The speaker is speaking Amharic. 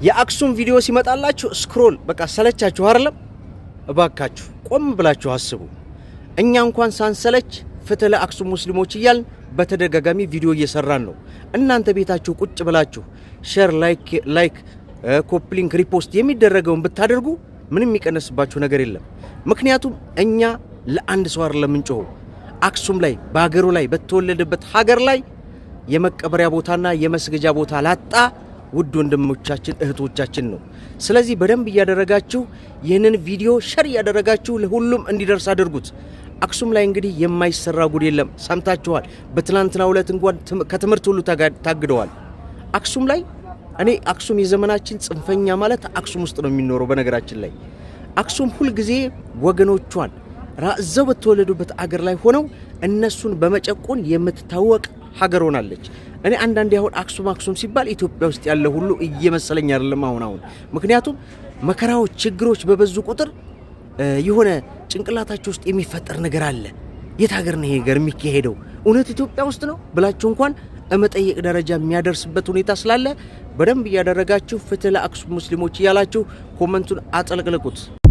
የአክሱም ቪዲዮ ሲመጣላችሁ scroll በቃ ሰለቻችሁ አይደለም? እባካችሁ ቆም ብላችሁ አስቡ። እኛ እንኳን ሳንሰለች ፍትህ ለአክሱም ሙስሊሞች እያልን በተደጋጋሚ ቪዲዮ እየሰራን ነው። እናንተ ቤታችሁ ቁጭ ብላችሁ share፣ like፣ copy link፣ repost የሚደረገውን ብታደርጉ ምንም የሚቀነስባችሁ ነገር የለም። ምክንያቱም እኛ ለአንድ ሰው አይደለም የምንጮኸው። አክሱም ላይ፣ በሀገሩ ላይ፣ በተወለደበት ሀገር ላይ የመቀበሪያ ቦታና የመስገጃ ቦታ ላጣ ውድ ወንድሞቻችን እህቶቻችን ነው። ስለዚህ በደንብ እያደረጋችሁ ይህንን ቪዲዮ share እያደረጋችሁ ለሁሉም እንዲደርስ አድርጉት። አክሱም ላይ እንግዲህ የማይሰራ ጉድ የለም። ሰምታችኋል። በትናንትናው ዕለት እንኳን ከትምህርት ሁሉ ታግደዋል። አክሱም ላይ እኔ አክሱም የዘመናችን ጽንፈኛ ማለት አክሱም ውስጥ ነው የሚኖረው። በነገራችን ላይ አክሱም ሁልጊዜ ወገኖቿን እዛው በተወለዱበት አገር ላይ ሆነው እነሱን በመጨቆን የምትታወቅ ሀገር ሆናለች። እኔ አንዳንዴ አሁን አክሱም አክሱም ሲባል ኢትዮጵያ ውስጥ ያለ ሁሉ እየመሰለኝ አይደለም አሁን አሁን። ምክንያቱም መከራዎች፣ ችግሮች በበዙ ቁጥር የሆነ ጭንቅላታቸው ውስጥ የሚፈጠር ነገር አለ። የት ሀገር ነው ይሄ ነገር የሚካሄደው? እውነት ኢትዮጵያ ውስጥ ነው ብላችሁ እንኳን እመጠየቅ ደረጃ የሚያደርስበት ሁኔታ ስላለ በደንብ እያደረጋችሁ ፍትህ ለአክሱም ሙስሊሞች እያላችሁ comment ኡን አጥለቅልቁት።